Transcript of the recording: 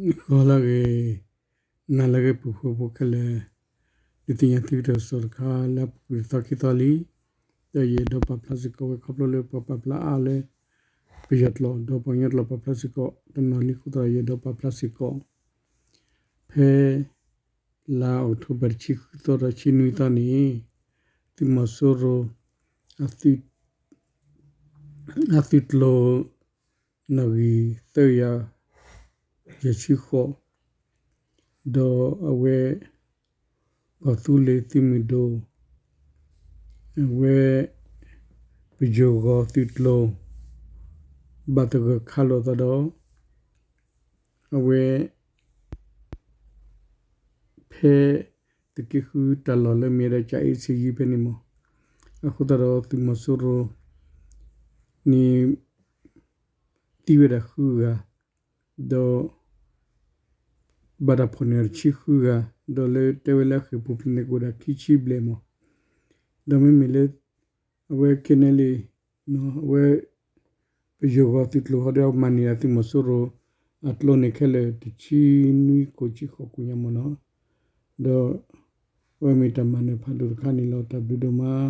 ဂီၤလၢအဂ့ၤ, နၤလၢအဂ့ၤ ပုၢ်ဖိဝဲၢ်ဖိခဲလၢာ်, ဒုးသ့ၣ်ညါသုတၢ်ကစီၣ်တခါလၢအပူၤကွံာ်တသီခံသီလံ. ဒီးယအဲၣ်ဒိးပာ်ဖျါစ့ၢ်ကီးဝဲခီဖျိလၢပှၤပာ်ဖျါအါလၢ ပယီၤကျိာ် ဒီးပှၤကညီကျိာ်ပာ်ဖျါစ့ၢ်ကီးတနီၤလံအဃိသတးဒီး ယအဲၣ်ဒိးပာ်ဖျါစ့ၢ်ကီး ဖဲ လါအီးကထိဘၢၣ်တဆံဃုသီဒီးဆံနွံသီန့ၣ် သုးမီၤစိရိၤ အသုးကျိၤ နီၣ်ဂံၢ်သၢကယၤ ယဲၢ်ဆံဃိး ဒီးအဝဲ ကီၢ်သူလ့ၤသုးမုၢ်ဒိၣ် အဝဲ ပယီၤဂီၤသုးကျိၤ ဘၣ်သဂၢၢ်ခးလိာ်သးဒီး အဝဲ ဖဲ သုးက့ဃုတၢ်လီၢ်လၢမ့ၢ်ဝဲဒၣ်ကၠၤအ့စ့ၣ်ယံၤဖဲန့ၣ်မး, အဃိသတးဒီးသုးမီၤစိရိၤ န့ၣ် သံဝဲဒၣ်ဃုဂၤ, ဒီး ဘၣ်တၢ်ဖီၣ်န့ၢ်အီၤတဆံဃုဂၤ, ဒီးလၢတဲဝဲလၢအဃ့ၢ်ပူၤဖျဲးန့ၣ်ကအိၣ်ဒၣ်ခံဆံဘျဲၣ်မး, ဒီးမ့မ့ၢ်လၢ အဝဲခဲန့ၣ်လံ အဝဲ ပယီၤဂီၤသုးကျိၤဟီဒီးမၤန့ၢ်ဒၣ်သုးမီၤစိရိၤ အကျိၤန့ၣ်ခဲလၢာ်တဆံနွံကိၣ်ဆံဃိးကိၣ်ညါမးနီၤ, ဒီး အဝဲမ့ၢ်တၢ်မၤနၢၤဖးဒိၣ်တခါန့ၣ်လီၤ. တၢ်ဘျုးဒိၣ်မး.